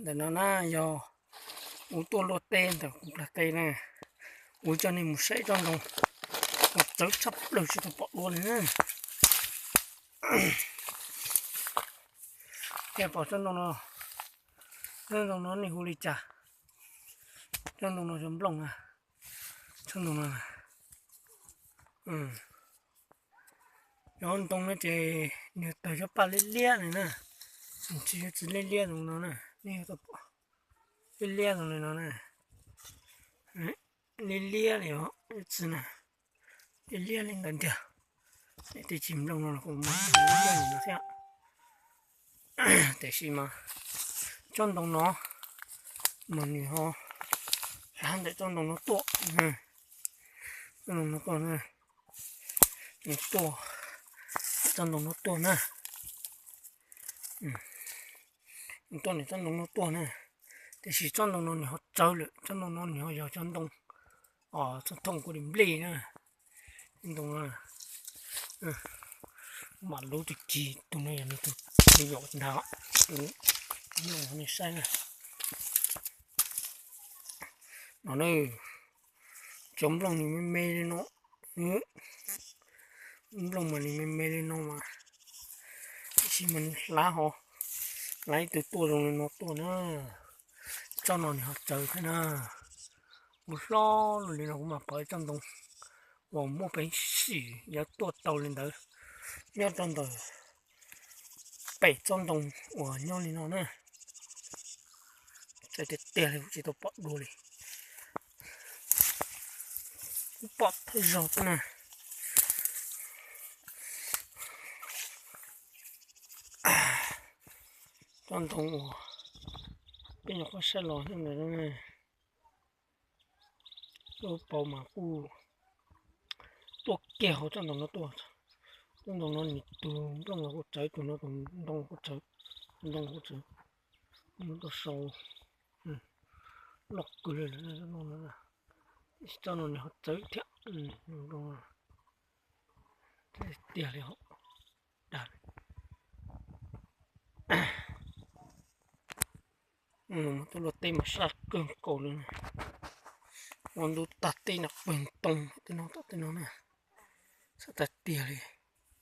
Ntawm no na yog kuv tuaj luaj teb ntawm kuv plag teb na, kuv coj nej mus saib tsob ntoo uas txawv tshaj plaws tsis tau pom dua li na. Nej pom tsob ntoo no, tsob ntoo no nej hu li cas? Tsob ntoo no yog nplooj na, tsob ntoo no. Cov ntoo no ces nws tawg cov paj liab liab li na, tsis yog txiv liab liab zoo no na, nej yog tau pom liab liab zoo li no na, liab liab li os txiv na, liab liab li ntawd ntiag. Tej tsis nplooj no los kuj muaj liab liab li no thiab. Tiam sis mas tsob ntoo no mas nws ho hlav ntawm tsob ntoo no tuaj, tsob ntoo no tuaj, nws tuaj, tsob ntoo no tuaj na, nws tuaj nws tsob ntoo no tuaj na. Tiam sis tsob ntoo no nws ho tsawv lawm, tsob ntoo no nws ho yog tsob ntoo txhob thooj kuv li nplej na. Ntoo no mam lub tus ci, tus no yog nws tus me nyuam ntag. Nws saib na, no na, cov nplooj nws me me li no, nplooj mas nws me me li no mas, tiam sis mas nws hlav ho, hlav ib tug tuaj zoo li no tuaj na. Tsob no nws ho tsawv thiab na. Kuv hlob lug li no kuv mam pom ib tsob ntoo uas muaj peev xwm yuav tuaj tau li ntawd nyob rau ntawm pem tsob ntoo uas nyob li no na. Tsawv tiag tiag li kuv tsis tau pom dua li. Kuv pom thawj zaug xwb na. Tsob ntoo uas peb nyuam qhuav saib los thiab ntawd na. Lub paus mas kuj tuaj kiag hauv tsob ntoo no tuaj. Tsob ntoo no nws tus nplooj los kuj tsawv, tus no tus ntoo kuj tsawv, ntoo kuj tsawv. Nws tuaj sau loj kawg li lawm no. Tiam sis tsob no nws ho tsawv thiab. Tiag li hos. Dag, tuaj luaj teb mas sab kawg nkaus li. Ua ntu tag teb no pawg ntoo tej no tom tej no na, sab tag tiag li.